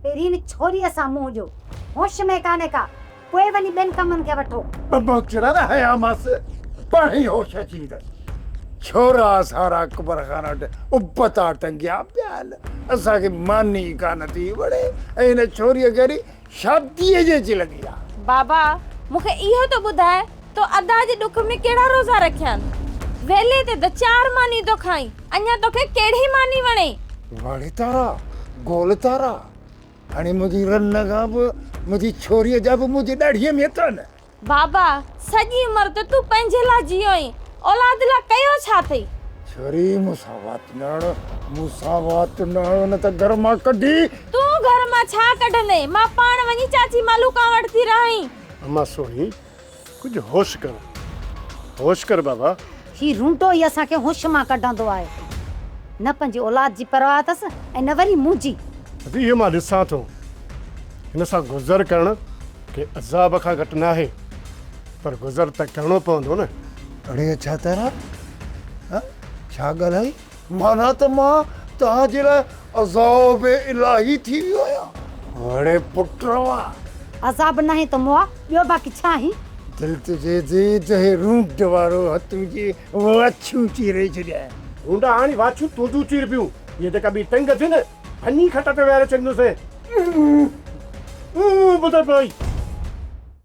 پهرين هن ڇوريء سان منهن ڏيو. هوش ۾ ڪانهي ڪا. پوء وڃي ٻين ڪمن کي وٺو. ٻه ٻوچڙا نه هنيامانس، پاڻهي ئي هوش اچي ويندس. ڇورا سارا اڪبر خان وٽ ابتا ٽنگيا پيا آهن. اسان کي ماني ئي ڪانه ٿي وڻي ۽ هن ڇوريء کي وري شاديء جي اچي لڳي آ. بابا، مون کي اهو ته ٻڌاء تو ادا جي ڏک ۾ ڪهڙا روزا رکيا آهن؟ ويلي تي ته چار مانيون ٿو کائين، اڃا توکي ڪهڙي ماني وڻي؟ واڙي تارا، گول تارا، هاڻي منهنجي رن کان به منهنجي ڇوريء جا به منهنجي ڏاڙهيء ۾ هٿ آهن. بابا، سڄي عمر ته تون پنهنجي لاء جيئو آهين، اولاد لاء ڪيو ڇا اٿئي؟ ڇوري، مون سان وات نه هڻ، مون سان وات نه هڻ، نه ته گهر مان ڪڍي. تون گهر مان ڇا ڪڍندين؟ مان پاڻ وڃي چاچي ملوڪان وٽ ٿي رهائين. امان سهڻي، ڪجهه هوش ڪر، هوش ڪر بابا. هي رونٽو ئي اسان کي هوش مان ڪڍندو آهي. نه پنهنجي اولاد جي پرواهه اٿس ۽ نه وري منهنجي. ادي اهو مان ڏسان ٿو. هن سان گذر ڪرڻ ڪنهن عذاب کان گهٽ ناهي. پر گذر ته ڪرڻو پوندو نه. اڙي اڇا تارا! ها ڇا ڳالهائي؟ معنيٰ ته مان توهان جي لاء عذاب الاهي ٿي ويو آهيان. اڙي پٽ مان. عذاب ناهين ته مئا، ٻيو باقي ڇا آهين؟ دل ته چئي ٿي ته هي رونڊ وارو هٿ هجي واڇون چيري ڇڏيان. رونڊا هاڻي واڇون تنهنجون چيربيون. هيء جيڪا ٻي ٽنگ اٿئي نه، ڀڃي کٽ تي ويهاري ڇڏيندوسين. اون ٻڌي پئي.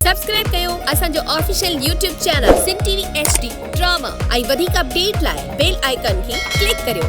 سبسڪرائب ڪيو اسان جو official YouTube channel Sindh T V H D drama ۽ وڌيڪ اپڊيٽ لاء بيل آئيڪان کي ڪلڪ ڪريو.